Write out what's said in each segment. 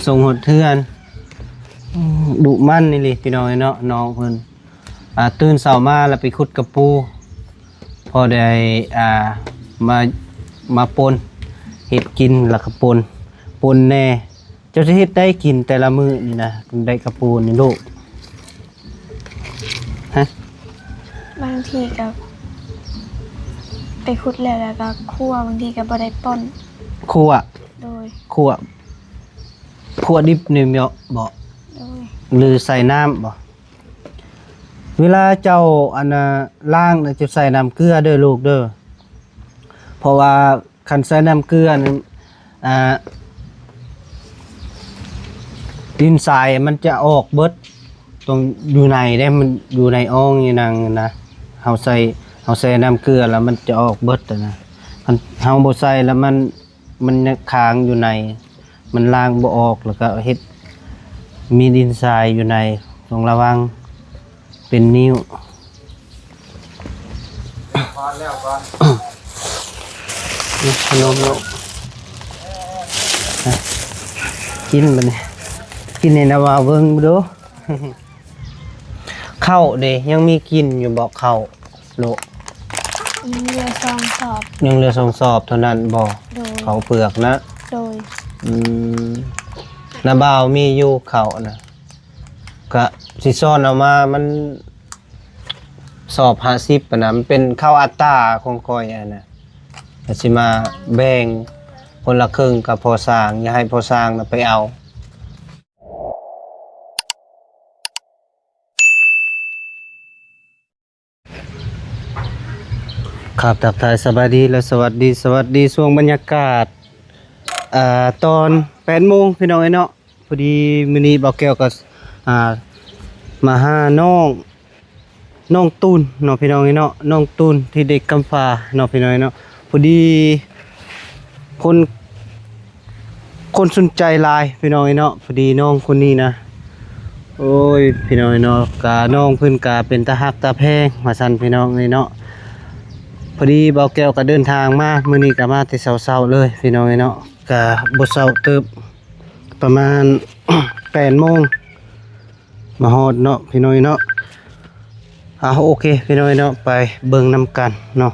ສົ່ງຮອດເຮືອນ. ອືມ ດຸໝັ່ນອີ່ຫຼີພີ່ນ້ອງເອີຍເນາະ ນ້ອງເພິ່ນ. ອ່າ ຕື່ນເຊົ້າມາແລ້ວໄປຂຸດກະປູ ພໍໄດ້ ອ່າ ມາ ມາປົ່ນ ເຮັດກິນແລ້ວກໍປົ່ນ ປົ່ນແດ່. ເຈົ້າຊິເຮັດໄດ້ກິນແຕ່ລະມື້ນີ້ນະ ໄດ້ກະປູນີ້ລູກ? ຮະ? ບາງທີກໍໄປຂຸດແລ້ວ ແລ້ວກໍຂົ້ວ ບາງທີກໍບໍ່ໄດ້ປົ່ນ. ຂົ້ວ? ໂດຍ. ຂົ້ວ ຂົ້ວດິບນີ້ເນາະ ບໍ່? ໂດຍ. ຫຼືໃສ່ນ້ຳບໍ່? ເວລາເຈົ້າ ອັນນ່າ ລ້າງນະ ເຈົ້າໃສ່ນ້ຳເກືອເດີລູກເດີ ເພາະວ່າຄັນໃສ່ນ້ຳເກືອນັ້ນ ອ່າ ດິນຊາຍມັນຈະອອກເບິດ ຕ້ອງຢູ່ໃນເດ້ ມັນຢູ່ໃນອ່ອງຢູ່ໜຍັງນະ ເຮົາໃສ່ ເຮົາໃສ່ນ້ຳເກືອແລ້ວມັນຈະອອກເບິດນະ ຄັນເຮົາບໍ່ໃສ່ແລ້ວມັນ ມັນຍັງຄ້າງຢູ່ໃນ ມັນລ້າງບໍ່ອອກ ແລ້ວກໍເຮັດມີດິນຊາຍຢູ່ໃນ ຕ້ອງລະວັງເປັນນິ້ວ. ຂະໜົມລູກ ກິນບັດນີ້ ກິນໃຫ້ນາວາວເບິ່ງດູ. ເຂົ້າເດ ຍັງມີກິນຢູ່ບໍ່ເຂົ້າລູກ? ຍັງເຫຼືອສອງສອບ. ຍັງເຫຼືອສອງສອບເທົ່ານັ້ນບໍ່? ໂດຍ. ເຂົ້າເປືອກນະ? ໂດຍ. ອືມ ນ້າບ່າວມີຢູ່ເຂົ້ານະ ກະຊິຊ້ອນເອົາມາ ມັນສອບຫ້າສິບຫັ້ນນະ ມັນເປັນເຂົ້າອັດຕາຂອງຂ້ອຍຫັ້ນນະ ກະຊິມາແບ່ງຄົນລະເຄິ່ງກັບພໍ່ຊ່າງ ຢ່າໃຫ້ພໍ່ຊ່າງນະໄປເອົາ. ຄັບ ທັກທາຍສະບາຍດີ ແລະ ສະຫວັດດີ ສະຫວັດດີຊ່ວງບັນຍາກາດ ເອີ ຕອນແປດໂມງ ພີ່ນ້ອງເອີຍເນາະ. ພໍດີມື້ນີ້ບ່າວແກ້ວກໍ ອ່າ ມາຫານ້ອງ ນ້ອງຕູນເນາະ ພີ່ນ້ອງເອີຍເນາະ ນ້ອງຕູນທີ່ເດັກກຳພ້າເນາະ ພີ່ນ້ອງເອີຍເນາະ. ພໍດີຄົນ ຄົນສົນໃຈຫຼາຍ ພີ່ນ້ອງເອີຍເນາະ. ພໍດີນ້ອງຄົນນີ້ນະ ໂອ້ຍ ພີ່ນ້ອງເອີຍເນາະ ກະນ້ອງເພິ່ນກະເປັນຕາຮັກຕາແພງວ່າຊັ້ນ ພີ່ນ້ອງເອີຍເນາະ. ພໍດີບ່າວແກ້ວກະເດີນທາງມາ ມື້ນີ້ກະມາແຕ່ເຊົ້າໆເລີຍ ພີ່ນ້ອງເອີຍເນາະ ກະບໍ່ເຊົ້າເຕີບ ປະມານແປດໂມງ ມາຮອດເນາະ ພີ່ນ້ອງເນາະ. ອ່າ ໂອເຄ ພີ່ນ້ອງເນາະ ໄປເບິ່ງນຳກັນເນາະ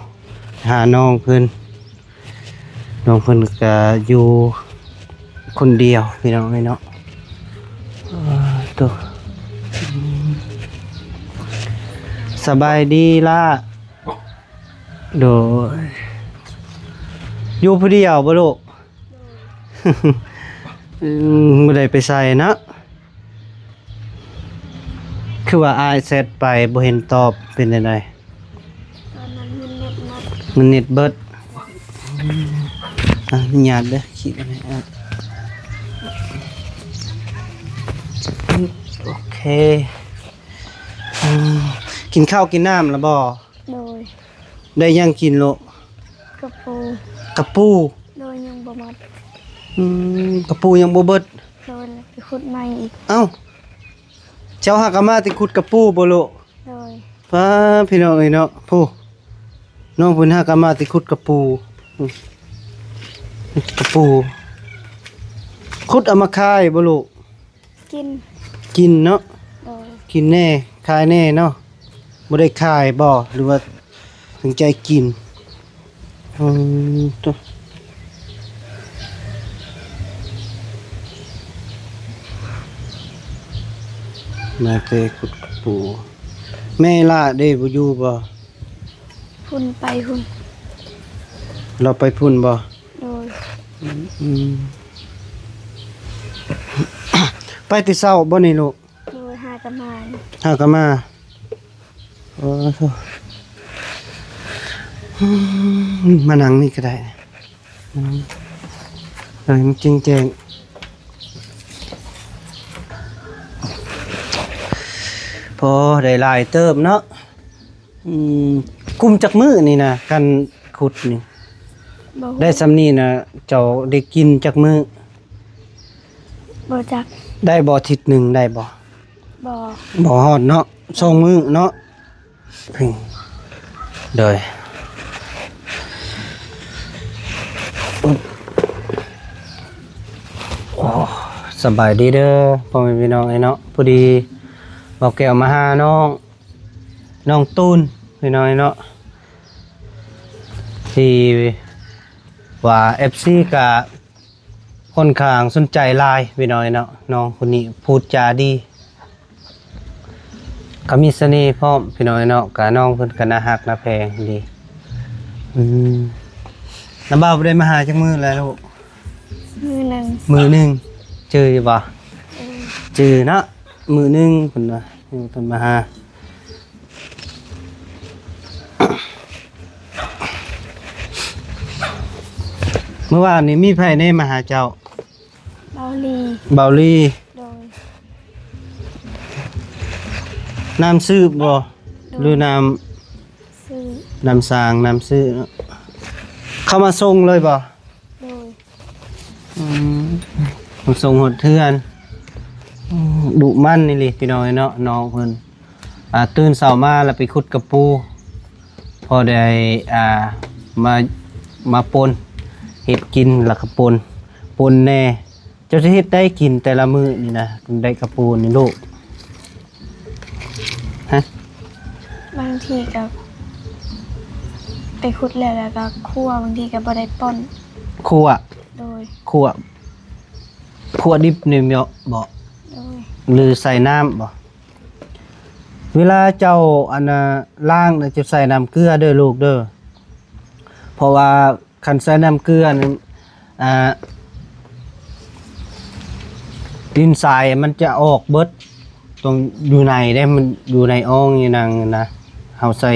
ຫານ້ອງເພິ່ນ. ນ້ອງເພິ່ນກະຢູ່ຄົນດຽວ ພີ່ນ້ອງເນາະ. ອ່າ ໂຕ ສະບາຍດີລະ. ໂດຍ ຢູ່ຜູ້ດຽວບໍ່ລູກ? ອືມ ບໍ່ໄດ້ໄປໃສນະ. ຄືວ່າອ້າຍແຊັດໄປບໍ່ເຫັນຕອບ ເປັນຈັ່ງໃດ? ຕອນນັ້ນມັນເນັດໝົດ ມັນເນັດເບິດ. ອະນຸຍາດເດີ ຂີດອັນນີ້ອອກ. ໂອເຄ ອືມ ກິນເຂົ້າກິນນ້ຳແລ້ວບໍ່? ໂດຍ. ໄດ້ຫຍັງກິນໂລະ? ກະປູ. ກະປູ? ໂດຍ ຍັງບໍ່ໝົດ. ອືມ ກະປູຍັງບໍ່ເບິດ? ໂດຍ ໄປຂຸດໃໝ່ອີກ. ເອົ້າ ເຈົ້າຫາກະມາແຕ່ຂຸດກະປູບໍ່ໂລະ? ໂດຍ. ປ້າ ພີ່ນ້ອງເອີຍເນາະ ຜູ້ ນ້ອງເພິ່ນຫາກະມາແຕ່ຂຸດກະປູ. ອືມ ກະປູ ຂຸດເອົາມາຂາຍບໍ່ລູກ? ກິນ. ກິນເນາະ. ໂດຍ. ກິນແດ່ ຂາຍແດ່ເນາະ. ບໍ່ໄດ້ຂາຍບໍ່ ຫຼືວ່າຕັ້ງໃຈກິນ? ອືມ ໂຕ ມາແຕ່ຂຸດກະປູ. ແມ່ລະເດ ບໍ່ຢູ່ບໍ່? ພຸ້ນ ໄປພຸ້ນ. ລາວໄປພຸ້ນບໍ່? ໂດຍ. ອືມ ອືມ ໄປແຕ່ເຊົ້າບໍ່ນີ້ລູກ? ໂດຍ ຫາກະມາ. ຫາກະມາ. ໂອ້ໂຫ ອືມ ມານັ່ງນີ້ກໍໄດ້ ມານັ່ງ ເອີ ມັນແຈ້ງໆ. ພໍໄດ້ຫຼາຍເຕີບເນາະ. ອືມ ກຸມຈັກມື້ນີ້ນະ ການຂຸດນີ້? ບໍ່ຮູ້. ໄດ້ຊ່ຳນີ້ນະ ເຈົ້າໄດ້ກິນຈັກມື້? ບໍ່ຈັກ. ໄດ້ບໍ່ ທິດໜຶ່ງໄດ້ບໍ່? ບໍ່. ບໍ່ຮອດເນາະ ສອງມື້ເນາະ. ໂດຍ ໂອ້ ສະບາຍດີເດີພໍ່ແມ່ພີ່ນ້ອງເອີຍເນາະ, ພໍດີບ່າວແກ້ວມາຫານ້ອງ ນ້ອງຕູນພີ່ນ້ອງເອີຍເນາະ ທີ່ວ່າເອັຟຊີກະຄ່ອນຂ້າງສົນໃຈຫຼາຍພີ່ນ້ອງເອີຍເນາະ. ນ້ອງຄົນນີ້ພູດຈາດີ ກະມີສະເໜ່ພ້ອມພີ່ນ້ອງເນາະ, ກະນ້ອງເພິ່ນກະໜ້າຮັກໜ້າແພງດີ. ອືມ ນ້າບ່າວບໍ່ໄດ້ມາຫາຈັກມື້ແລ້ວລູກ? ມື້ໜຶ່ງ ມື້ໜຶ່ງ. ຈື່ຢູ່ບໍ່? ເອີ ຈື່ເນາະ. ມື້ໜຶ່ງເພິ່ນວ່າ ເພິ່ນມາຫາ. ມື້ວານນີ້ມີໃຜແດ່ມາຫາເຈົ້າ? ເບົາລີ. ເບົາລີ. ໂດຍ. ນ້ຳຊືບບໍ່? ໂດຍ. ຫຼືນ້ຳ ຊື້ ນ້ຳສ້າງ ນ້ຳຊື້ເນາະ. ເຂົາມາສົ່ງເລີຍບໍ່? ໂດຍ. ອືມ ມາສົ່ງຮອດເຮືອນ. ອືມ ດຸໝັ່ນອີ່ຫຼີພີ່ນ້ອງເອີຍເນາະ ນ້ອງເພິ່ນ. ອ່າ ຕື່ນເຊົ້າມາແລ້ວໄປຂຸດກະປູ ພໍໄດ້ ອ່າ ມາ ມາປົ່ນ ເຮັດກິນແລ້ວກະປົ່ນ ປົ່ນແດ່. ເຈົ້າຊິເຮັດໄດ້ກິນແຕ່ລະມື້ນີ້ນະ ໄດ້ກະປູນີ້ລູກ? ຮະ? ບາງທີກະໄປຂຸດແລ້ວ ແລ້ວກະຂົ້ວ, ບາງທີກະບໍ່ໄດ້ປົ່ນ. ຂົ້ວ? ໂດຍ. ຂົ້ວ ຂົ້ວດິບນີ້ເນາະ ບໍ່? ໂດຍ. ຫຼືໃສ່ນ້ຳບໍ່? ເວລາເຈົ້າ ອັນນ່າ ລ້າງນະ ເຈົ້າໃສ່ນ້ຳເກືອເດີລູກເດີ, ເພາະວ່າ ຄັນໃສ່ນ້ຳເກືອນັ້ນ ອ່າ ດິນຊາຍມັນຈະອອກເບິດ. ຕ້ອງຢູ່ໃນເດ້ ມັນຢູ່ໃນອ່ອງນີ້ນະ ເຮົາໃສ່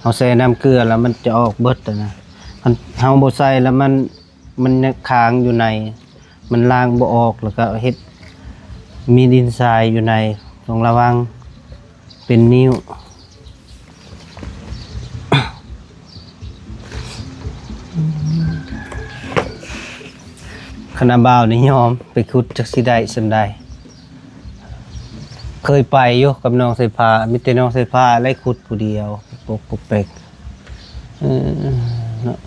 ເຮົາໃສ່ນ້ຳເກືອແລ້ວມັນຈະອອກເບິດນະ. ຄັນເຮົາບໍ່ໃສ່ແລ້ວມັນ ມັນຍັງຄ້າງຢູ່ໃນ ມັນລ້າງບໍ່ອອກ ແລ້ວກະເຮັດມີດິນຊາຍຢູ່ໃນ. ຕ້ອງລະວັງ ເປັນນິ້ວ. ຄະນະບ່າວນີ້ຍອມໄປຂຸດຈັກຊິໄດ້ສ່ຳໃດ. ເຄີຍໄປຢູ່ກັບນ້ອງສາຍຟ້າ, ມີແຕ່ນ້ອງສາຍຟ້າໄດ້ຂຸດຜູ້ດຽວ ປົກປົກເປັກ. ເອີ ເນາະ.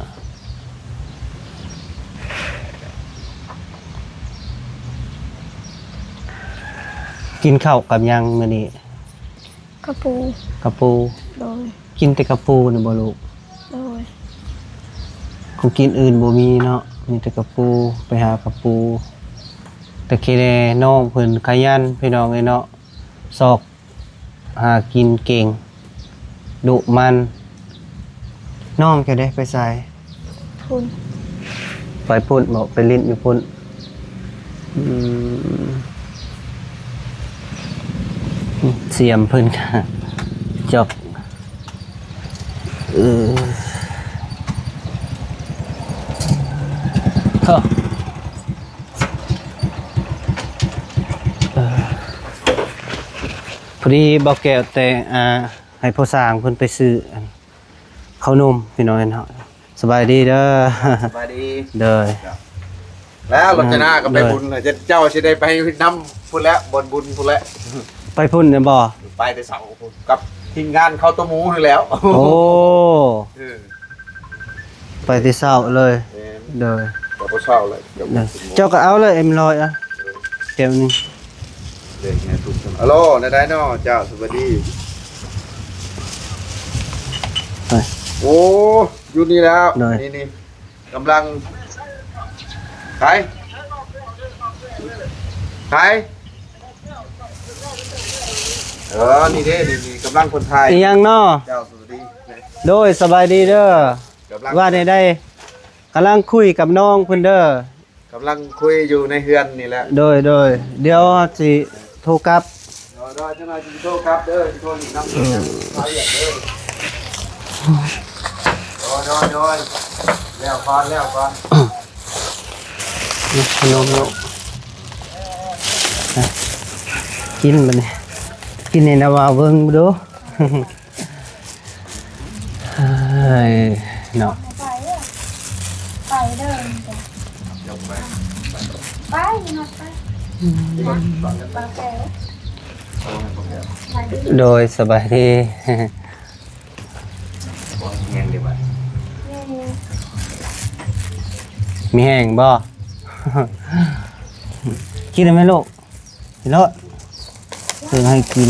ກິນເຂົ້າກັບຫຍັງມື້ນີ້? ກະປູ. ກະປູ. ໂດຍ. ກິນແຕ່ກະປູນີ້ບໍ່ລູກ? ໂດຍ. ຂອງກິນອື່ນບໍ່ມີເນາະ ມີແຕ່ກະປູ ໄປຫາກະປູ. ແຕ່ເຄແດ່ນ້ອງເພິ່ນຂະຫຍັນພີ່ນ້ອງເອີຍເນາະ, ຊອກຫາກິນເກັ່ງ ດຸໝັ່ນ. ນ້ອງເຈົ້າເດ ໄປໃສ? ພຸ້ນ. ໄປພຸ້ນບໍ? ໄປຫຼິ້ນຢູ່ພຸ້ນ. ອືມ ສຽມເພິ່ນກະຈອກ. ເອີ ເອີ ພໍດີບ່າວແກ້ວແຕ່ງ ອ່າ ໃຫ້ພໍ່ຊ່າງເພິ່ນໄປຊື້ ອັນ ເຂົ້າໜົມພີ່ນ້ອງເນາະ. ສະບາຍດີເດີ. ສະບາຍດີ. ໂດຍ. ແລ້ວ ໂດຍ ລົດຈະນາກໍໄປ ໂດຍ ບຸນ ເຈົ້າຊິໄດ້ໄປນຳພຸ້ນແຫຼະ ບ່ອນບຸນພຸ້ນແຫຼະ. ໄປພຸ້ນແມ່ນບໍ່? ໄປແຕ່ເຊົ້າພຸ້ນ ກັບທີມງານເຂົ້າໂຕໝູຫັ້ນແຫຼ້ວ. ໂອ້ ເອີ ໄປແຕ່ເຊົ້າເລີຍ. ແມ່ນ. ໂດຍ. ກໍບໍ່ເຊົ້າເລີຍ. ໂດຍ. ເຈົ້າກໍເອົາເລີຍ ເອັມຮ້ອຍ ອ່ະ ແກ້ວໜຶ່ງ. ເດ້ ແມ່ນທຸກຄົນ. ອາໂລ ແນວໃດເນາະເຈົ້າ? ສະບາຍດີ. ໄປ. ໂອ້ ຢູ່ນີ້ແລ້ວ. ໂດຍ. ນີ້ໆ ກຳລັງ ໃຜ? ໃຜ? ເອີ ນີ້ເດ້ ນີ້ໆ ກຳລັງຄົນຖ່າຍ. ອີ່ຫຍັງເນາະ? ເຈົ້າ ສະບາຍດີ. ໂດຍ ສະບາຍດີເດີ. ກຳລັງ ວ່າແນວໃດ? ກຳລັງຄຸຍກັບນ້ອງເພິ່ນເດີ. ກຳລັງຄຸຍຢູ່ໃນເຮືອນນີ້ແຫຼະ. ໂດຍ ໂດຍ. ດຽວເຮົາຊິໂທກັບ. ໂດຍ ໂດຍ. ຈັກໜ່ອຍຊິໂທກັບເດີ. ຊິໂທນີ້ນຳ. ອືມ. ໂດຍ ໂດຍ ໂດຍ. ແລ້ວກ່ອນ ແລ້ວກ່ອນ. ນີ້ ຂະໜົມລູກ. ກິນບັດນີ້. ກິນໃຫ້ນ້າບ່າວເບິ່ງດູ. ເອີຍ ເນາະ. ໄປເດີ ໄປ ໄປ ໄປ. ໂດຍ ສະບາຍດີ. ມີແຮງບໍ່? ກິນໄດ້ໄໝລູກ? ກິນໂລດ ເພິ່ນໃຫ້ກິນ.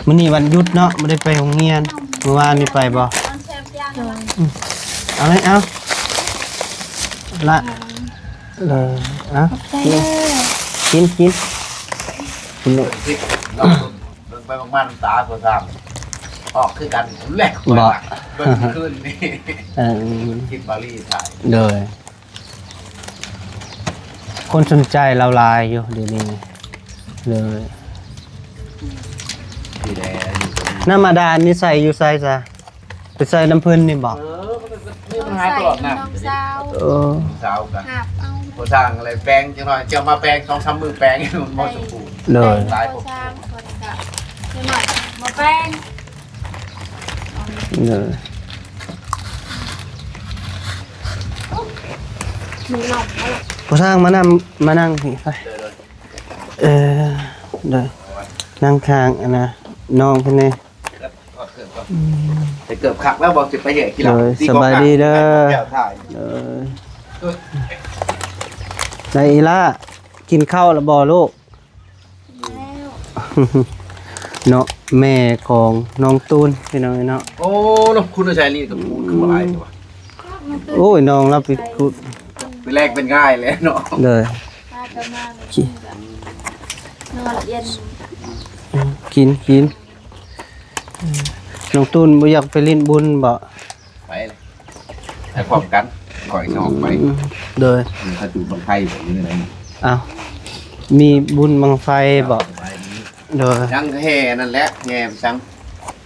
ມື້ນີ້ວັນຢຸດເນາະ ບໍ່ໄດ້ໄປໂຮງຮຽນ. ມື້ວານນີ້ໄປບໍ່? ເອົາໄໝ ເອົາ ລະ ເອີ ເອົາ ຂອບໃຈເດີ. ກິນ ກິນ ກິນໂລດ. ເບິ່ງໄປເບິ່ງມານ້ຳຕາບໍ່ສ້າງອອກຄືກັນ. ແລກ ບໍ່ ເບິ່ງຄືນນີ້ ເອີ ຄລິບບາລີຖ່າຍ ໂດຍ. ຄົນສົນໃຈລາວຫຼາຍຢູ່ດຽວນີ້ເລີຍ. ນ້ຳບາດານນີ້ໃສ່ຢູ່ໃສຊະ? ໄປໃສ່ນຳເພິ່ນນີ້ບໍ່? ເອີ ມັນກໍມີບັນຫາຕະຫຼອດນະ. ເອີ ສາວກັນຫາບເອົາ ບໍ່ສ້າງອະໄລແປງຈັກໜ່ອຍ ຈະມາແປງສອງສາມມື້ແປງ ມັນບໍ່ສົມບູນ. ໂດຍ ຫຼາຍ ບໍ່ສ້າງເພິ່ນກະຈັກໜ່ອຍບໍ່ແປງ. ເອີ ຜູ້ຊ່າງມານຳ ມານັ່ງພີ້ໄປ. ເອີ ໂດຍ ນັ່ງຂ້າງອັນນະ ນ້ອງເພິ່ນແດ່. ອືມ ໃສ່ເກີບຄັກແລ້ວບໍ່? ຊິໄປເຫຍກິນເຫຼົ້າ. ໂດຍ ສະບາຍດີເດີ. ເອີ ໄດ້ອີ່ຫຼ້າ ກິນເຂົ້າແລ້ວບໍ່ລູກ? ແລ້ວ ເນາະ ແມ່ຂອງນ້ອງຕູນ ພີ່ນ້ອງເອີຍເນາະ. ໂອ້ ນ້ອງຄູນໃສ່ນີ້ກໍຄູນຄືບໍ່ຫຼາຍແທ້ວະ. ໂອ້ຍ ນ້ອງລາວໄປຂຸດ ເປັນແລກເປັນງ່າຍແຫຼະເນາະ. ໂດຍ ມາກໍມາ ກິນ ນອນເຢັນ ກິນ ກິນ. ນ້ອງຕູນບໍ່ຢາກໄປຫຼິ້ນບຸນບໍ່? ໄປ ໄປພ້ອມກັນ ຂ້ອຍຊິອອກໄປ. ອືມ ໂດຍ ມັນເຂົາຈູດບັ້ງໄຟແບບນີ້ນະ. ອ້າວ ມີບຸນບັ້ງໄຟບໍ່? ໂດຍ ຍັງແຫ່ນັ້ນແຫຼະ ແຫ່ໄປສັງ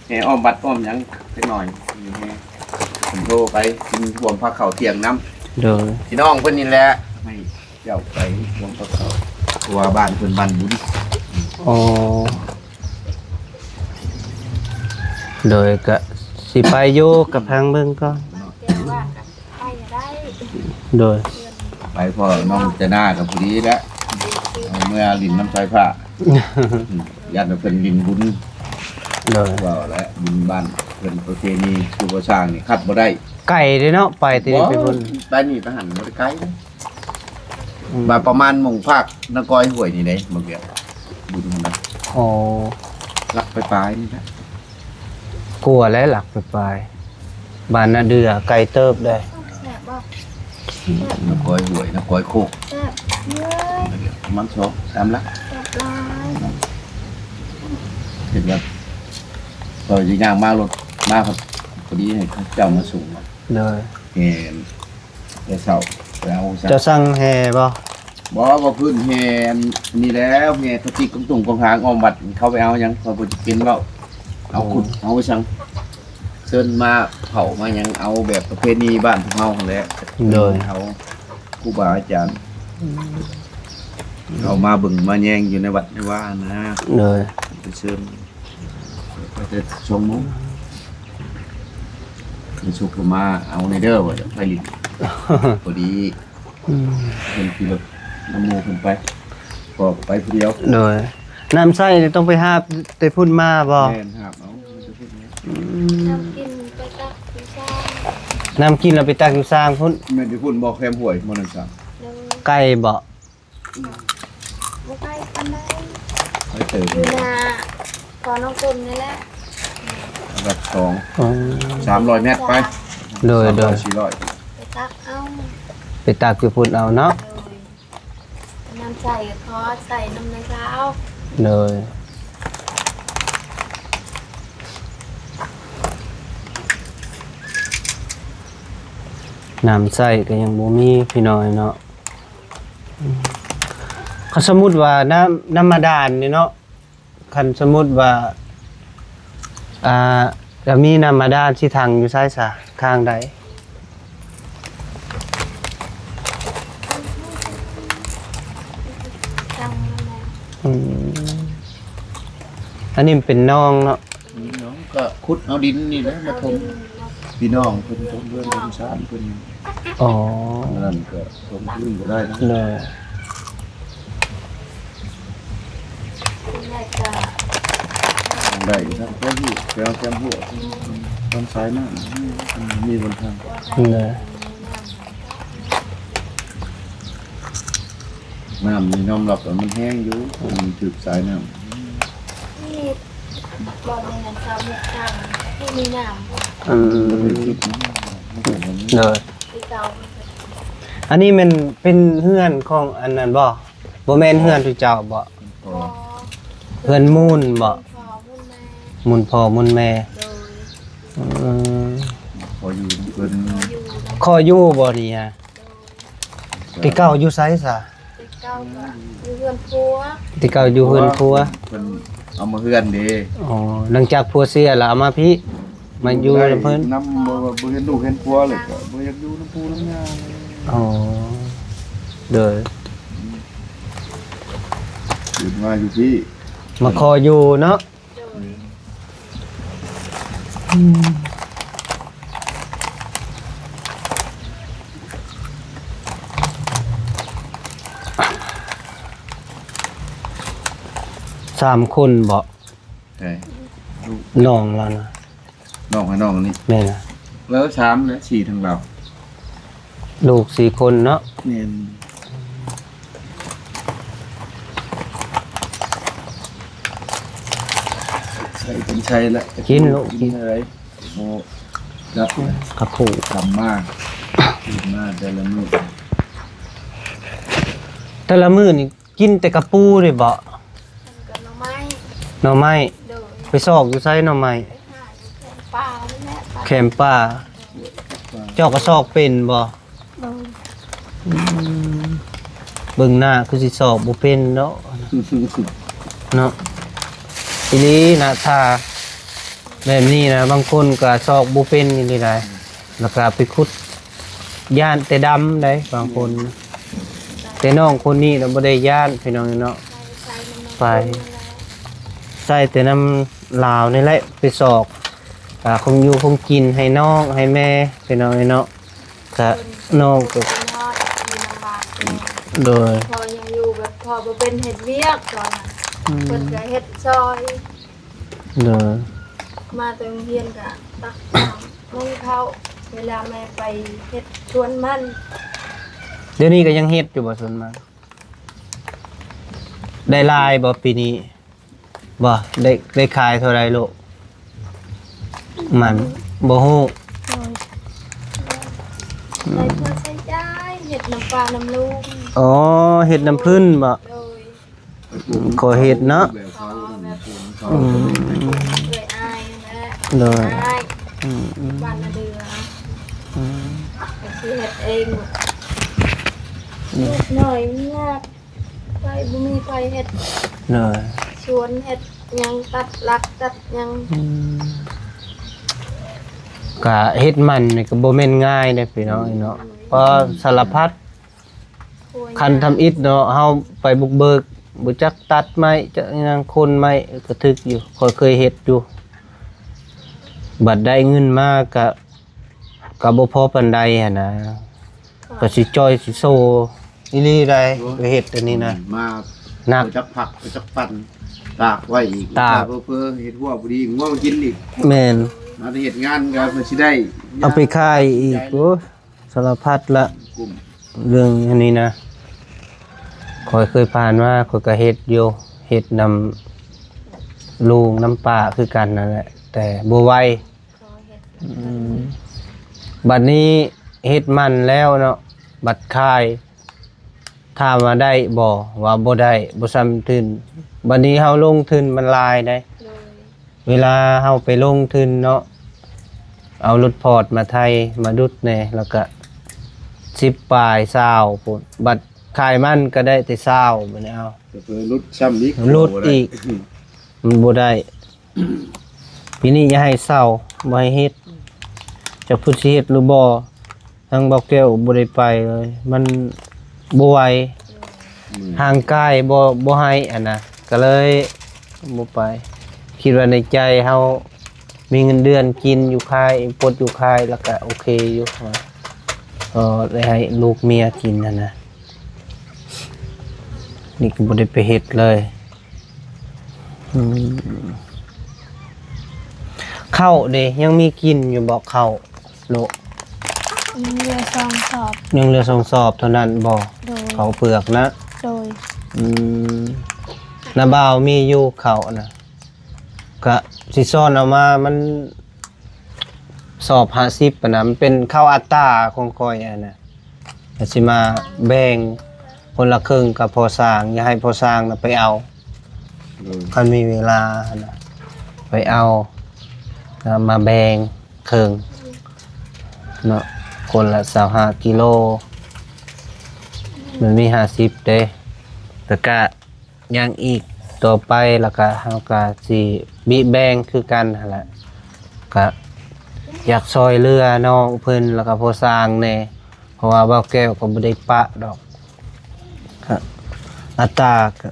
ແຫ່ອ້ອມວັດອ້ອມຫຍັງຈັກໜ່ອຍ. ມີແຫ່ ເພິ່ນໂທໄປກິນຮ່ວມພາເຂົ້າທ່ຽງນຳ. ໂດຍ ພີ່ນ້ອງເພິ່ນນີ້ແຫຼະ ໃຫ້ເຈົ້າໄປຮ່ວມພາເຂົ້າ ເພາະວ່າບ້ານເພິ່ນບ້ານບຸນ. ອໍ ໂດຍ ກະຊິໄປຢູ່ ກະພັງເບິ່ງກ່ອນ. ໂດຍ ໄປພໍ້ນ້ອງຈະໜ້າກໍພໍດີແຫຼະ ເອົາເມືອຫຼິ້ນນຳສາຍຟ້າ. ອືມ ຢ້ານວ່າເພິ່ນຫຼິ້ນບຸນ. ໂດຍ ເວົ້າແຫຼະ ບຸນບ້ານເພິ່ນ ປະເພນີຄືບໍ່ຊ່າງນີ້ ຂາດບໍ່ໄດ້. ໄກເດ້ເນາະ ໄປແຕ່ນີ້ໄປພຸ້ນ ໄປນີ້ໄປຫັ້ນບໍ່ໄດ້ໄກ. ອືມ ວ່າປະມານໝ່ອງພາກນາກອຍຫ້ວຍນີ້ເດ້ ບໍ່ເກີນບຸນຫັ້ນນະ. ອໍ ຫຼັກປາຍໆນີ້ແຫຼະ ກວ່າແລ້ວ ຫຼັກປາຍໆ. ບ້ານນາເດືອໄກເຕີບເດ້. ແຊບບໍ່? ນາກອຍຫ້ວຍ ນາກອຍໂຄກ ແຊບເວີຍ ປະມານສອງສາມຫຼັກ. ແຊບຫຼາຍ ເຫັນວ່າ ເຂົາຊິຍ່າງມາລົດມາ ພໍດີໃຫ້ເຂົາເຈົ້າມາສົ່ງ. ໂດຍ ແມ່ນ. ແຕ່ເຊົ້າໄປເອົາ. ເຈົ້າສັ່ງແຮ່ບໍ່? ບໍ່ ບໍ່ ພື້ນແຮ່ອັນນີ້ແລ້ວ ແຮ່ກະຕິກກົງຕຸງກອງຫາງອ້ອມວັດ ເຂົາໄປເອົາຫຍັງ ເຂົາບໍ່ຈຳເປັນເວົ້າ. ເອົາ ໂອ້ ຂຸດເອົາໄປສັ່ງ ເຊີນມາເຜົາມາຫຍັງ ເອົາແບບປະເພນີບ້ານພວກເຮົາຫັ້ນແຫຼະ. ໂດຍ ເຮົາຄູບາອາຈານ ອືມ ເອົາມາເບິ່ງມາແຍງຢູ່ໃນວັດໃນວານະ. ໂດຍ ໄປເຊີນ ໄປແຕ່ສອງໂມງ ມີສຸກກໍມາເອົາແດ່ເດີ ວ່າຈະໄປຫຼິ້ນ ພໍດີ. ອືມ ເພິ່ນຂີ່ລົດນຳໝູ່ເພິ່ນໄປ ພໍ່ກໍໄປຜູ້ດຽວ. ໂດຍ ນ້ຳໃຊ້ນີ້ຕ້ອງໄປຫາບແຕ່ພຸ້ນມາບໍ່? ແມ່ນ ຫາບເອົາແຕ່ພຸ້ນມາ. ອືມ ນ້ຳກິນໄປຕັກຢູ່ຊາງ ນ້ຳກິນລະໄປຕັກຢູ່ຊາງພຸ້ນ. ແມ່ນຢູ່ພຸ້ນບໍ່? ແຄມຫ້ວຍບໍ່? ນ້ຳຊາງ ໂດຍ ໄກບໍ່? ບໍ່ໄກປານໃດ ໄປເຕີບ ຢູ່ໜ້າຂອງນ້ອງຕຸ່ມນີ້ແຫຼະ ອັນດັບສອງ. ອໍ ສາມຮ້ອຍແມັດໄປ. ໂດຍ ສາມຮ້ອຍ ໂດຍ ສີ່ຮ້ອຍ ໄປຕັກເອົາ ໄປຕັກຢູ່ພຸ້ນເອົາເນາະ. ໂດຍ ນ້ຳໃຊ້ກໍຂໍໃຊ້ນຳແມ່ສາວ. ໂດຍ ນ້ຳໃຊ້ກໍຍັງບໍ່ມີ ພີ່ນ້ອງເນາະ. ອືມ ຄັນສົມມຸດວ່ານ້ຳ ນ້ຳບາດານນີ້ເນາະ ຄັນສົມມຸດວ່າ ອ່າ ກໍມີນ້ຳບາດານ ຊິຖັງຢູ່ໃສຊະ ຂ້າງໃດ? ອືມ ອັນນີ້ມັນເປັນໜອງເນາະ. ໜອງກໍຂຸດເອົາດິນນີ້ແຫຼະມາຖົມ ເອົາດິນເນາະ ພີ່ນ້ອງເພິ່ນຖົມເຮືອນຖົມຊານເພິ່ນ. ອໍ ອັນນັ້ນກໍຖົມຄືນກໍໄດ້ນະ. ໂດຍ ໄດ້ທັງແຄມຫ້ວຍ ແຖວແຄມຫ້ວຍ ທາງສາຍນ້ຳ ມີຫົນທາງ. ໂດຍ. ນ້ຳນີ້ຍອມຮັບວ່າມັນແຮງຢູ່ ມັນຖືກສາຍນ້ຳ ນີ້ບໍ່ແມ່ນສາມເມັດສາມ ທີ່ມີນ້ຳ ອືມ ມັນເປັນຈຸດນະ ໂດຍ ທີ່ເກົ່າ ອັນນີ້ແມ່ນເປັນເຮືອນຂອງອັນນັ້ນບໍ່? ບໍ່ແມ່ນເຮືອນທຸເຈົ້າບໍ່? ບໍ່ ເຮືອນມູນບໍ່? ພໍ່ມູນແມ່ ມູນພໍ່ມູນແມ່ ໂດຍ ອືມ ຂໍຢູ່ນຳເພິ່ນ ຂໍຢູ່ນຳ ຂໍຢູ່ບໍ່ນີ້ຮະ? ໂດຍ ແຕ່ເກົ່າຢູ່ໃສຊະ? ແຕ່ເກົ່າກໍຢູ່ເຮືອນຜົວ ແຕ່ເກົ່າຢູ່ເຮືອນຜົວ ເພິ່ນເອົາມາເຮືອນເດ້ ອໍ ຫຼັງຈາກຜົວເສຍແລ້ວເອົາມາພີ້ ມາຢູ່ນຳເພິ່ນ ນຳ ບໍ່ ບໍ່ເຫັນລູກເຫັນຜົວເລີຍ ກໍບໍ່ຢາກຢູ່ນຳປູ່ນຳຍ່າ ອໍ ໂດຍ ຂຶ້ນມາຢູ່ພີ້ ມາຂໍຢູ່ເນາະ ໂດຍ ອືມ ສາມຄົນບໍ່? ໃຊ່ ນ້ອງລາວນະ ນ້ອງໃຫ້ນ້ອງອັນນີ້ ແມ່ນລະ ເອີ ສາມແລະ ສີ່ທາງລາວ ລູກສີ່ຄົນເນາະ ແມ່ນ ໃສ່ເປັນໃສ່ລະ ກິນລູກ ກິນ ກິນ ອະໄລ ໂອ້ ຈັບ ກະປູ ກຳມາ ກິນມາແຕ່ລະມື້ ແຕ່ລະມື້ນີ້ ກິນແຕ່ກະປູເດ້ບໍ່? ກິນກັບໜໍ່ໄມ້ ໜໍ່ໄມ້ ໂດຍ ໄປຊອກຢູ່ໃສໜໍ່ໄມ້? ໄປຫາຢູ່ແຄມປ່ານີ້ແຫຼະ ແຄມປ່າ ເຈົ້າກໍຊອກເປັນບໍ່? ໂດຍ ອືມ ເບິ່ງໜ້າຄືຊິຊອກບໍ່ເປັນເນາະ ເນາະ ອີ່ຫຼີນະ ຖ້າແບບນີ້ນະ ບາງຄົນກໍຊອກບໍ່ເປັນອີ່ຫຼີໃດ ແລ້ວກໍໄປຂຸດ ຢ້ານແຕ່ດຳໃດບາງຄົນ ແຕ່ນ້ອງຄົນນີ້ນະບໍ່ໄດ້ຢ້ານພີ່ນ້ອງເນາະ ໄປໃຊ້ແຕ່ນຳລາວນີ້ແຫຼະ ໄປຊອກ ອາ ຂອງຢູ່ຂອງກິນໃຫ້ນ້ອງໃຫ້ແມ່ພີ່ນ້ອງເນາະ ກະນ້ອງກໍ ໂດຍ ພໍ່ຍັງຢູ່ແບບພໍ່ບໍ່ເປັນເຮັດວຽກຕອນນັ້ນ ອືມ ເພິ່ນກໍເຮັດຊ່ອຍ ໂດຍ ມາແຕ່ໂຮງຮຽນກະຕັກນ້ຳ ໜຶ້ງເຂົ້າ ເວລາແມ່ໄປເຮັດສວນມັນ ດຽວນີ້ກໍຍັງເຮັດຢູ່ບໍ່ສວນມັນ? ໄດ້ຫຼາຍບໍ່ປີນີ້? ບໍ່ ໄດ້ ໄດ້ຂາຍເທົ່າໃດລູກ? ມັນ ບໍ່ຮູ້ ໄດ້ເພື່ອໃຊ້ຈ່າຍ ເຮັດນຳປ້ານຳລຸງ ອໍ ເຮັດນຳເພິ່ນບໍ່? ໂດຍ ຂໍເຮັດເນາະ ອືມ ເອື້ອຍອ້າຍຫັ້ນແຫຼະ ໂດຍ ອ້າຍ ອືມໆ ບ້ານນາເດືອ ອືມ ກໍຊິເຮັດເອງ ອືມ ລູກນ້ອຍຍາກ ໄປ ບໍ່ມີໃຜເຮັດ ໂດຍ ສວນເຮັດຫຍັງ ຕັດຫຼັກຕັດຫຍັງ ອືມ ກະເຮັດມັນນີ້ກໍບໍ່ແມ່ນງ່າຍເດ້ພີ່ນ້ອງເນາະ ເພາະສາລະພັດ ຂັ້ນທຳອິດເນາະ ເຮົາໄປບຸກເບີກ ບໍ່ຈັກຕັດໄມ້ ຈັກຫຍັງ ຂົນໄມ້ ກະຖືກຢູ່ ຂ້ອຍເຄີຍເຮັດຢູ່ ບັດໄດ້ເງິນມາກະ ກະບໍ່ພໍປານໃດຫັ້ນນະ ກະຊິຈ່ອຍຊິໂຊອີ່ຫຼີໃດ ໄປເຮັດອັນນີ້ນະ ມາ ໜັກ ຈັກຜັກ ຈັກປັ່ນ ຕາກໄວ້ອີກ ຕາກ ເພື່ອເຮັດຫົວບໍ່ດີ ງົວມາກິນອີກ ແມ່ນ ມາແຕ່ເຮັດງານກະເພື່ອຊິໄດ້ ເອົາໄປຂາຍອີກ ໂອ້ ສາລະພັດລະ ເລື່ອງອັນນີ້ນະ ຂ້ອຍເຄີຍຜ່ານມາ ຂ້ອຍກະເຮັດຢູ່ ເຮັດນຳລຸງນຳປ້າຄືກັນນັ້ນແຫຼະ ແຕ່ບໍ່ໄວ ອືມ ບັດນີ້ເຮັດມັນແລ້ວເນາະ ບັດຂາຍ ຖາມວ່າໄດ້ບໍ່? ວ່າບໍ່ໄດ້ ບໍ່ຊ່ຳທຶນ ບັດນີ້ເຮົາລົງທຶນມັນຫຼາຍໃດ ໂດຍ ເວລາເຮົາໄປລົງທຶນເນາະ ເອົາລົດພອດມາໄຖ ມາດຸດແດ່ ແລ້ວກະສິບປາຍ ຊາວພຸ້ນ ບັດຂາຍມັນກະໄດ້ແຕ່ຊາວ ບັດນີ້ເອົາ ແຕ່ເພິ່ນຫຼຸດຊ້ຳອີກ ຫຼຸດອີກ ມັນບໍ່ໄດ້ ປີນີ້ຢ່າໃຫ້ເຊົາ ບໍ່ໃຫ້ເຮັດ ຈັກເພິ່ນຊິເຮັດຫຼືບໍ່ ທາງບ່າວແກ້ວບໍ່ໄດ້ໄປເລີຍ ມັນບໍ່ໄຫວ ຮ່າງກາຍບໍ່ ບໍ່ໃຫ້ຫັ້ນນະ ກະເລີຍບໍ່ໄປ ຄິດວ່າໃນໃຈເຮົາມີເງິນເດືອນກິນຢູ່ຄ້າຍ ປົດຢູ່ຄ້າຍ ແລ້ວກະໂອເຄຢູ່ ເອີ ໄດ້ໃຫ້ລູກເມຍກິນຫັ້ນນະ ນີ້ກໍບໍ່ໄດ້ໄປເຮັດເລີຍ ອືມ ເຂົ້າເດ ຍັງມີກິນຢູ່ບໍ່ເຂົ້າ? ໂລະ ຍັງເຫຼືອສອງສອບ ຍັງເຫຼືອສອງສອບເທົ່ານັ້ນບໍ່? ໂດຍ ເຂົ້າເປືອກນະ ໂດຍ ອືມ ນ້າບ່າວມີຢູ່ເຂົ້ານະ ກະຊິຊ້ອນເອົາມາ ມັນສອບຫ້າສິບຫັ້ນນະ ມັນເປັນເຂົ້າອັດຕາຂອງຂ້ອຍຫັ້ນນະ ກະຊິມາແບ່ງຄົນລະເຄິ່ງກັບພໍ່ຊ່າງ ຢ່າໃຫ້ພໍ່ຊ່າງນະໄປເອົາ ໂດຍ ຄັນມີເວລາຫັ້ນນະ ໄປເອົາ ແລ້ວມາແບ່ງເຄິ່ງເນາະ ຄົນລະຊາວຫ້າກິໂລ ມັນມີຫ້າສິບເດ້ ແລ້ວກະ ຫຍັງອີກຕໍ່ໄປ ແລ້ວກະເຮົາກະຊິບິແບ່ງຄືກັນຫັ້ນແຫຼະ ກະຢາກຊ່ອຍເຫຼືອນ້ອງເພິ່ນ ແລ້ວກະພໍ່ຊ່າງແດ່ ເພາະວ່າບ່າວແກ້ວກໍບໍ່ໄດ້ປະດອກ ກະອັດຕາກະ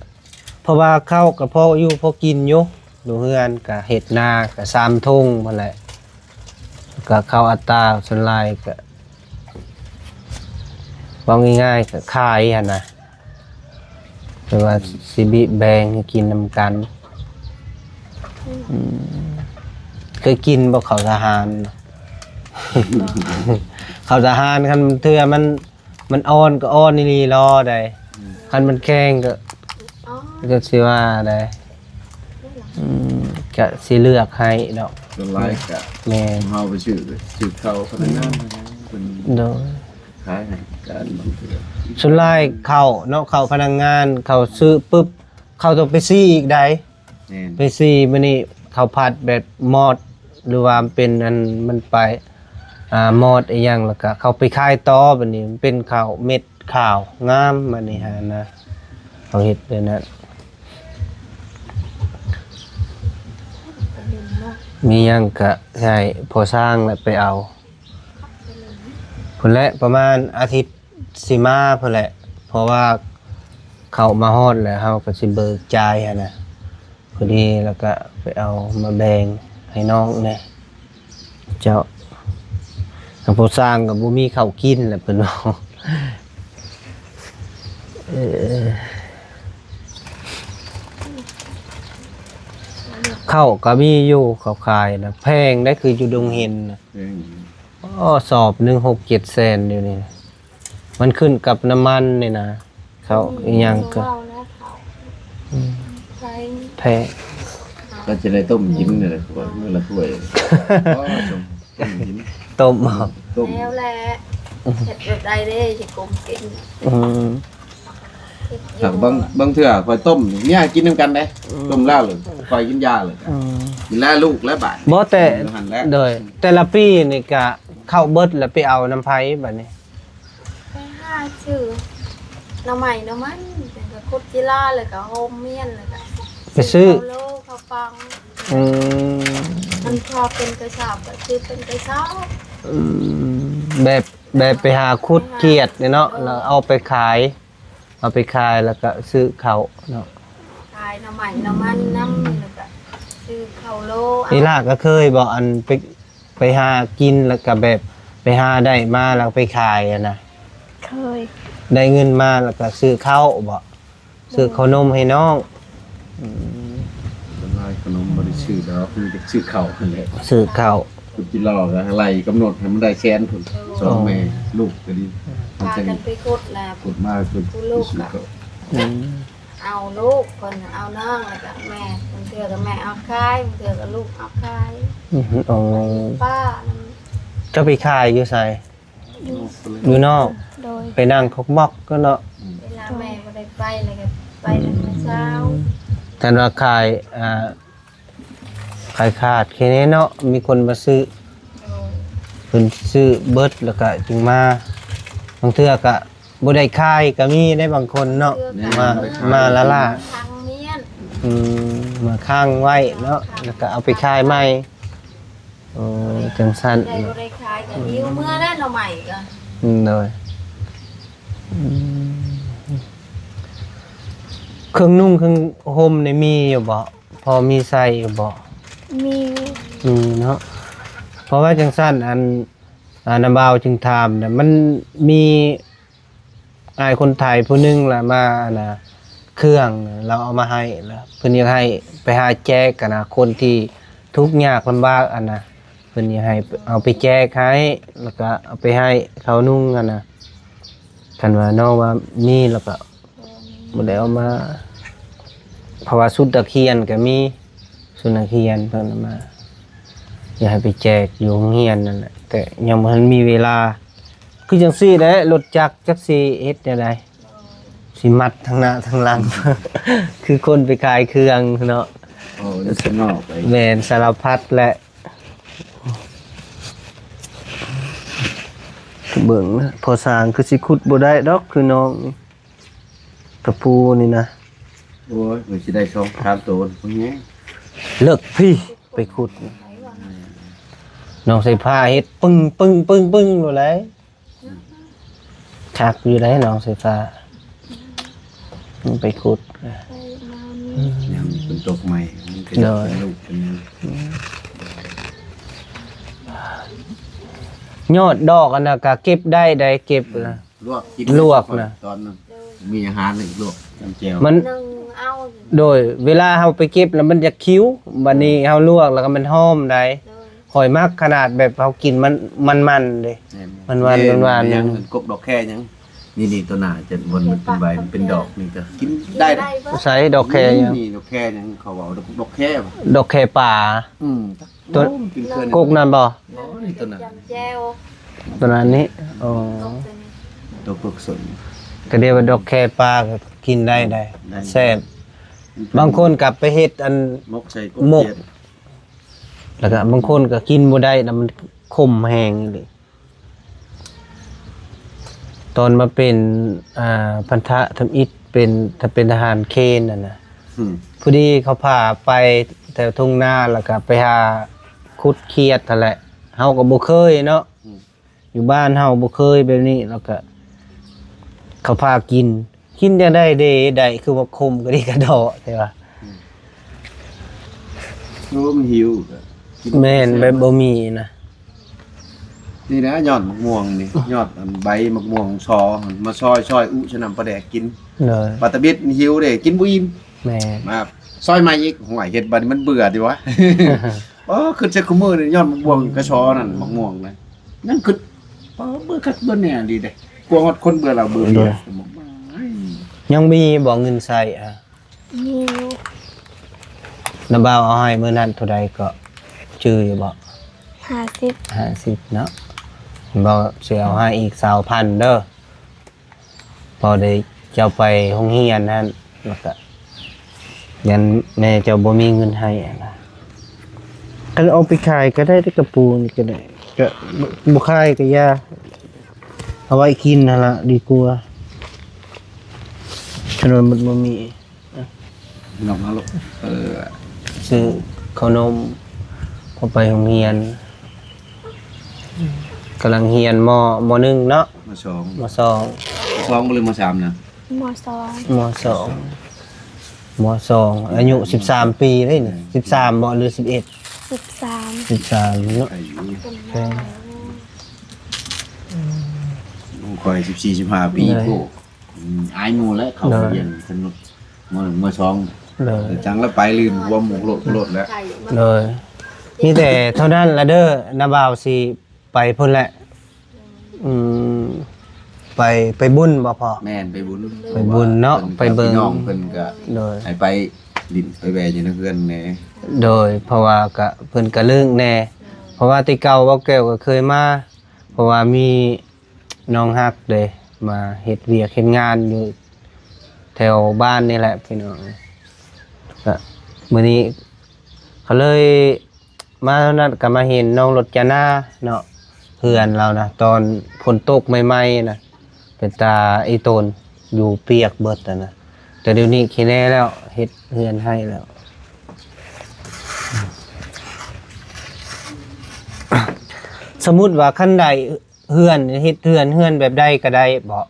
ເພາະວ່າເຂົ້າກະພໍຢູ່ພໍກິນຢູ່ ຢູ່ເຮືອນກະເຮັດນາກະສາມທຸງພຸ້ນແຫຼະ ກະເຂົ້າອັດຕາສ່ວນຫຼາຍກະ ເວົ້າງ່າຍໆ ກະຂາຍຫັ້ນນະ ແຕ່ວ່າຊິບິແບ່ງໃຫ້ກິນນຳກັນ ອືມ ເຄີຍກິນບໍ່ເຂົ້າທະຫານ? ເຂົ້າທະຫານ ຄັນເທື່ອມັນ ມັນອ່ອນກໍອ່ອນອີ່ຫຼີລໍໃດ ອືມ ຄັນມັນແຂງກໍ ອໍ ກໍຊິວ່າໃດ ອືມ ກະຊິເລືອກໃຫ້ດອກ ສ່ວນຫຼາຍກະ ແມ່ນ ເຮົາໄປຊື້ ຊື້ເຂົ້າພະນັກງານ ອືມ ເພິ່ນ ໂດຍ ຂາຍໃຫ້ການບາງເທື່ອ ສ່ວນຫຼາຍເຂົ້າເນາະ ເຂົ້າພະນັກງານ ເຂົ້າຊື້ປຶບ ເຂົາຕ້ອງໄປສີອີກໃດ ແມ່ນ ໄປສີມື້ນີ້ເຂົ້າຜັດແບບມອດ ຫຼືວ່າເປັນອັນ ມັນໄປ ອ່າ ມອດອີ່ຫຍັງ ແລ້ວກະເຂົາໄປຂາຍຕໍ່ ບາດນີ້ມັນເປັນເຂົ້າເມັດຂາວງາມ ບາດນີ້ຫັ້ນນະ ເຂົາເຮັດແບບນັ້ນ ມີຫຍັງກະໃຫ້ພໍ່ຊ່າງແຫຼະໄປເອົາ ພຸ້ນແຫຼະ ປະມານອາທິດຊິມາພຸ້ນແຫຼະ ເພາະວ່າເຂົ້າມາຮອດແລ້ວ ເຮົາກໍຊິເບີກຈ່າຍຫັ້ນນະ ພໍດີ ແລ້ວກໍໄປເອົາມາແບ່ງໃຫ້ນ້ອງແດ່ ເຈົ້າ ທາງຜູ້ສ້າງກໍບໍ່ມີເຂົ້າກິນແຫຼະ ເພິ່ນເວົ້າ ເອີ ເຂົ້າກໍມີຢູ່ ເຂົາຂາຍນະ ແພງໄດ໋ ຄືຢູ່ດົງເຫັນນະ ແພງ ອໍ ສອບໜຶ່ງຫົກເຈັດແສນຢູ່ນີ້ ມັນຂຶ້ນກັບນ້ຳມັນນີ້ນະ ເຂົ້າອີ່ຫຍັງກໍ ອືມ ແພງ ກໍຈະໄດ້ຕົ້ມກິນນີ້ແຫຼະ ຖ້ວຍ ມື້ລະຖ້ວຍ ອໍ ຕົ້ມ ຕົ້ມກິນ ຕົ້ມ ຕົ້ມ ແລ້ວແຫຼະ ເຮັດແບບໃດເດ້ຊິກົມກິນ ອືມ ຫາກບາງ ບາງເທື່ອຂ້ອຍຕົ້ມເມຍກິນນຳກັນເດ້ ອືມ ຕົ້ມແລ້ວເລີຍ ຂ້ອຍກິນຢາເລີຍ ອືມ ກິນແລ້ວລູກແລ້ວບາດ ບໍ່ແຕ່ ຢູ່ຫັ້ນແຫຼະ ໂດຍ ແຕ່ລະປີນີ້ກະເຂົ້າເບິດ ແລ້ວໄປເອົານຳໃຜບາດນີ້? ໄປຫາຊື້ໜໍ່ໄມ້ໜໍ່ມັນ ແລ້ວກໍຂຸດຈີລາ ແລ້ວກໍໂຮມມຽນ ແລ້ວກໍ ໄປຊື້ ຊື້ເຂົ້າໂລ ເຂົ້າປັງ ອືມ ມັນພໍເປັນກະສອບກໍຊື້ເປັນກະສອບ ອືມ ແບບ ແບບໄປຫາຂຸດຂຽດນີ້ເນາະ ເອີ ແລ້ວເອົາໄປຂາຍ ເອົາໄປຂາຍແລ້ວກະຊື້ເຂົ້າເນາະ ຂາຍໜໍ່ໄມ້ໜໍ່ມັນນຳ ແລ້ວກະຊື້ເຂົ້າໂລ ອີ່ຫຼ້າກໍເຄີຍບໍ່ ອັນໄປ ໄປຫາກິນແລ້ວກະແບບໄປຫາໄດ້ມາແລ້ວໄປຂາຍຫັ້ນນະ? ເຄີຍ ໄດ້ເງິນມາແລ້ວກະຊື້ເຂົ້າບໍ່? ໂດຍ ຊື້ເຂົ້າໜົມໃຫ້ນ້ອງ ອືມ ສ່ວນຫຼາຍເຂົ້າໜົມບໍ່ໄດ້ຊື້ດອກ ມີແຕ່ຊື້ເຂົ້າຫັ້ນແຫຼະ ຊື້ເຂົ້າ ຄຸດຈິລໍກໍໄລ່ກຳນົດໃຫ້ມັນໄດ້ແສນພຸ້ນ ສອງແມ່ລູກກໍດີ ພາກັນໄປຂຸດແລ້ວ ຂຸດມາ ຂຸດ ຜູ້ລູກກໍ ອືມ ເອົາລູກເພິ່ນເອົານ້ອງ ແລ້ວກໍແມ່ ບາງເທື່ອກໍແມ່ເອົາຂາຍ ບາງເທື່ອກໍລູກເອົາຂາຍ ອືມ ອໍ ໄປຢູ່ປ່ານຳ ເຈົ້າໄປຂາຍຢູ່ໃສ? ຢູ່ ຢູ່ນອກ ໂດຍ ໄປນັ່ງຄົກມອກກໍເນາະ ເວລາແມ່ບໍ່ໄດ້ໄປ ແລ້ວກໍໄປນຳແມ່ສາວ ອືມ ຄັນວ່າຂາຍ ອ່າ ຂາຍຂາດແຄ່ນີ້ເນາະ ມີຄົນມາຊື້ ໂດຍ ເພິ່ນຊື້ເບິດແລ້ວກໍຈຶ່ງມາ ບາງເທື່ອກໍ ບໍ່ໄດ້ຂາຍກໍມີໄດ໋ບາງຄົນເນາະ ມາ ມາລ້າໆ ອືມ ມາຄ້າງໄວ້ເນາະ ແລ້ວກໍເອົາໄປຂາຍໃໝ່ ໂອ້ ຈັ່ງຊັ້ນ ໄດ້ບໍ່ໄດ້ຂາຍກໍຫິ້ວເມືອແລ້ວໜໍ່ໄມ້ກໍ ອືມ ໂດຍ ອືມ ເຄື່ອງນຸ່ງເຄື່ອງຫົ່ມນີ້ມີຢູ່ບໍ່? ພໍມີໃຊ້ຢູ່ບໍ່? ມີ ມີເນາະ ເພາະວ່າຈັ່ງຊັ້ນ ອັນ ອ່າ ນ້າບ່າວຈຶ່ງຖາມນະ ມັນມີ ອ້າຍຄົນໄທຜູ້ໜຶ່ງລະມາ ອັນນະ ເຄື່ອງ ລາວເອົາມາໃຫ້ ລະເພິ່ນຢາກໃຫ້ໄປຫາແຈກ ອັນນະ ຄົນທີ່ທຸກຍາກລຳບາກ ອັນນະ ເພິ່ນຢາກໃຫ້ເອົາໄປແຈກໃຫ້ ລະກະເອົາໄປໃຫ້ເຂົານຸ່ງ ອັນນະ ຄັນວ່ານ້ອງວ່າມີ ລະກະ ບໍ່ໄດ້ເອົາມາ ເພາະວ່າຊຸດນັກຮຽນກໍມີ ຊຸດນັກຮຽນເພິ່ນເອົາມາ ຢາກໃຫ້ໄປແຈກຢູ່ໂຮງຮຽນນັ້ນແຫຼະ ແຕ່ຍັງບໍ່ທັນມີເວລາ. ຄືຈັ່ງຊີ້ແຫຼະ ລົດຈັກຈັກຊິເຮັດແນວໃດ ຊິມັດທັງໜ້າທັງຫຼັງ ຄືຄົນໄປຂາຍເຄື່ອງເນາະ. ໂອ້ ຢູ່ຂ້າງນອກໄປ ແມ່ນ ສາລະພັດແຫຼະ. ເບິ່ງນະ ພໍສ້າງຄືຊິຂຸດບໍ່ໄດ້ດອກ ຄືນ້ອງນີ້ ຕະປູນີ້ນະ. ໂອ້ຍ ມັນຊິໄດ້ສອງສາມໂຕພຸ້ນແຮງ ເລິກພີ້ ໄປຂຸດ ນ້ອງສາຍຟ້າເຮັດປຶ້ງໆໆໂລດແຫຼະ. ຄັກຢູ່ໃດ໋ ນ້ອງສາຍຟ້າ ມັນໄປຂຸດ ຍາມຝົນຕົກໃໝ່ ມັນກໍ ໂດຍ ເປັນລູກເປັນຫຍັງ. ຍອດດອກອັນນັ້ນກໍເກັບໄດ້ໃດ໋ ເກັບນະ ລວກກິນ ລວກນະ ຕອນນັ້ນ ມີອາຫານອີກ ລວກນ້ຳແຈ່ວ ມັນ ໜຶ່ງເອົາ ໂດຍ ເວລາເຮົາໄປເກັບແລ້ວມັນຈະຄິວ ບັດນີ້ເຮົາລວກແລ້ວກໍມັນຫອມໃດ໋. ໂດຍ ຂ້ອຍມັກຂະໜາດແບບເຮົາກິນມັນ ມັນໆເດ້ ແມ່ນໆ ມັນຫວານ ເດ້ ມັນຫວານ ຫຍັງ ອັນກົກດອກແຄຫຍັງ ນີ້ໆ ຕົວໜ້າຈະ ມັນເປັນໃບ ມັນເປັນດອກ ນີ້ກໍກິນໄດ້ ກິນໄດ້ເບິດ ໃສ່ດອກແຄຫຍັງ ນີ້ດອກແຄຫຍັງ ເຂົາເວົ້າດອກ ດອກແຄຫວາ ດອກແຄປ່າ ອືມ ຕົວ ໂອ້ ມັນເປັນເຄື່ອງ ກົກນັ້ນບໍ່? ບໍ່ ນີ້ຕົວນັ້ນ ຈຳແຈ່ວ ຕົວນັ້ນນີ້ ອໍ ຕົວກົກສົນ ກໍເອີ້ນວ່າດອກແຄປ່າ ກໍກິນໄດ້ໃດ໋ ໄດ້ ແຊບ ມັນເປັນ ບາງຄົນກໍໄປເຮັດອັນ ໝົກໃສ່ກົກ ໝົກ ຂຽດ ແລ້ວກໍບາງຄົນກໍກິນບໍ່ໄດ້ນະ ມັນຂົມແຮງອີ່ຫຼີ. ຕອນມາເປັນ ອ່າ ພັນທະທຳອິດ ເປັນ ຖ້າເປັນທະຫານເຄນຫັ້ນນະ ອືມ ພໍດີເຂົາພາໄປແຖວທົ່ງນາ ແລ້ວກໍໄປຫາຂຸດຂຽດຫັ້ນແຫຼະ ເຮົາກໍບໍ່ເຄີຍເນາະ ອືມ ຢູ່ບ້ານເຮົາບໍ່ເຄີຍແບບນີ້ ແລ້ວກະເຂົາພາກິນ ກິນຈັ່ງໃດເດ ໄດ້ຄືວ່າຂົມກະດິກະດໍແທ້ວ່າ ອືມ ໂອ້ ມັນຫິວກະກິນ ແມ່ນ ແບບບໍ່ມີນະ ນີ້ນະ ຍອດໝາກມ່ວງນີ້ ຍອດອັນໃບໝາກມ່ວງຊໍ ມາຊອຍ ຊອຍອຸໃສ່ນ້ຳປາແດກກິນ ໂດຍ ປາຕະບິດຫິວເດ້ ກິນບໍ່ອີ່ມ ແມ່ນ ມາຊອຍໃໝ່ອີກ ຫ້ວຍ ເຮັດບາດນີ້ມັນເບື່ອຕິວະ ອໍ ຄິດໃສ່ຄູ່ມື້ນີ້ ຍ້ອນໝາກມ່ວງກະຊໍນັ້ນ ໝາກມ່ວງນະ ຍັງຄິດ ປໍ ເບື່ອຄັກເບື່ອແນ່ດີເດ້ ກວ່າຮອດຄົນເບື່ອເຫຼົ້າເບື່ອເບຍ ໂດຍ ຍັງມີບໍ່ເງິນໃຊ້ອະ? ມີຢູ່ ນ້າບ່າວເອົາໃຫ້ມື້ນັ້ນເທົ່າໃດເກາະ ຈື່ຢູ່ບໍ່? ຫ້າສິບ ຫ້າສິບເນາະ ບ່າວຊິເອົາໃຫ້ອີກຊາວພັນເດີ. ພໍໄດ້ເຈົ້າໄປໂຮງຮຽນຫັ້ນ ແລ້ວກະ ຢ້ານແມ່ເຈົ້າບໍ່ມີເງິນໃຫ້ຫັ້ນນະ ຄັນເອົາໄປຂາຍກໍໄດ້ເດ້ ກະປູນີ້ກໍໄດ້ ກະບໍ່ຂາຍກໍຢ່າ ເອົາໄວ້ກິນຫັ້ນລະດີກວ່າ ຄັນວ່າມັນບໍ່ມີ. ນ້ອງເຮົາລູກ ເອີ ຊື້ເຂົ້າໜົມ ພໍໄປໂຮງຮຽນ ກຳລັງຮຽນ ມໍ ມໍໜຶ່ງເນາະ ມໍສອງ ມໍສອງ ມໍສອງບໍ່ ຫຼືມໍສາມນະ? ມໍສອງ ມໍສອງ ມໍສອງ ອາຍຸສິບສາມປີເດ້ນີ້ ສິບສາມບໍ່ ຫຼືສິບເອັດ? ສິບສາມ ສິບສາມເນາະ ອາຍຸ ເປັນ ຂອງຂ້ອຍສິບສີ່ ສິບຫ້າປີ ໂອ້ ອືມ ອາຍໝູ່ແຫຼະ ເຂົາ ໂດຍ ຮຽນສະໜຸກ ມໍໜຶ່ງ ມໍສອງ ໂດຍ ຈັ່ງລະໄປລື່ນກວ່າໝູ່ໂລດໂລດແຫຼະ ໂດຍ ມີແຕ່ເທົ່ານັ້ນລະເດີ ນ້າບ່າວຊິໄປພຸ້ນແຫຼະ ອືມ ໄປ ໄປບຸນບໍ່ພໍ່? ແມ່ນ ໄປບຸນ ໄປບຸນເນາະ ເພິ່ນ ໄປເບິ່ງ ພີ່ນ້ອງເພິ່ນກະ ໂດຍ ໃຫ້ໄປຫຼິ້ນໄປແວ່ຢູ່ໃນເຮືອນແດ່ ໂດຍ ເພາະວ່າກະ ເພິ່ນກະລຶກແດ່ ເພາະວ່າແຕ່ເກົ່າເວົ້າແກ້ວກະເຄີຍມາ ເພາະວ່າມີ ນ້ອງຮັກເດ້ ມາເຮັດວຽກເຮັດງານຢູ່ແຖວບ້ານນີ້ແຫຼະພີ່ນ້ອງ ກະມື້ນີ້ເຂົາເລີຍມາເທົ່ານັ້ນ ກະມາເຫັນນ້ອງລົດຈະນາເນາະ ເຮືອນລາວນະ ຕອນຝົນຕົກໃໝ່ໆນະ ເປັນຕາອີ່ຕົນ ຢູ່ປຽກເບິດຫັ້ນນະ ແຕ່ດຽວນີ້ແຂງແນ່ແລ້ວ ເຮັດເຮືອນໃຫ້ແລ້ວ ສົມມຸດວ່າຄັນໄດ້ ເຮືອນ ເຮັດເຮືອນ ເຮືອນແບບໃດກະໄດ້ເບາະ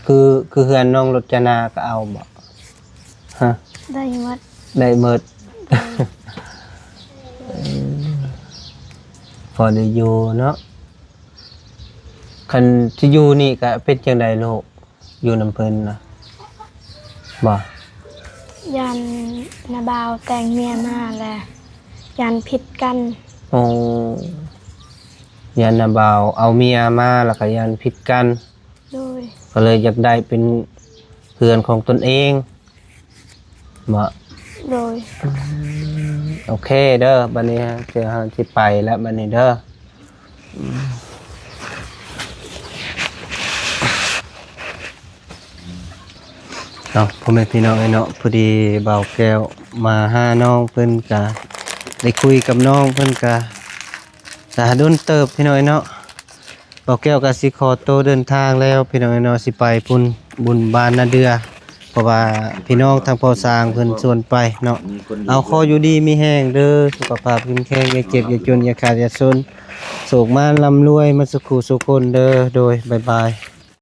ຄື ຄືເຮືອນນ້ອງລົດຈະນາກະເອົາເບາະ ຮະ ໄດ້ໝົດ ໄດ້ໝົດ ໂດຍ ເອີ ພໍໄດ້ຢູ່ເນາະ ຄັນຊິຢູ່ນີ້ກະເປັນຈັ່ງໃດລູກ ຢູ່ນຳເພິ່ນນະ ບໍ່ ຢ້ານນ້າບ່າວແຕ່ງເມຍມາແລະ ຢ້ານຜິດກັນ ໂອ້ ຢ້ານນ້າບ່າວເອົາເມຍມາແລ້ວກະຢ້ານຜິດກັນ ໂດຍ ກະເລີຍຢາກໄດ້ເປັນ ເຮືອນຂອງຕົນເອງເນາະ. ໂດຍ ອືມ ໂອເຄເດີ ບັດນີ້ເຮົາຊິໄປແລ້ວບັດນີ້ເດີ. ເນາະ ພໍ່ແມ່ພີ່ນ້ອງເອີຍເນາະ, ພໍດີບ່າວແກ້ວມາຫານ້ອງເພິ່ນກະໄດ້ຄຸຍກັບນ້ອງເພິ່ນກະສາດົນເຕີບພີ່ນ້ອງເອີຍເນາະ. ບ່າວແກ້ວກະຊິຂໍໂຕເດີນທາງແລ້ວພີ່ນ້ອງເອີຍເນາະ, ຊິໄປພຸ້ນ ບຸນບ້ານນາເດືອ ເພາະວ່າພີ່ນ້ອງທາງພໍ່ສາງເພິ່ນຊວນໄປເນາະ. ເອົາ ຂໍຢູ່ດີມີແຮງເດີ ສຸຂະພາບເຂັ້ມແຂງ ຢ່າເຈັບຢ່າຈົນ ຢ່າຂາດຢ່າຈົນ ໂຊກມານລ່ຳລວຍໝົດສູ່ຄູ່ສູ່ຄົນເດີ. ໂດຍ ບາຍບາຍ.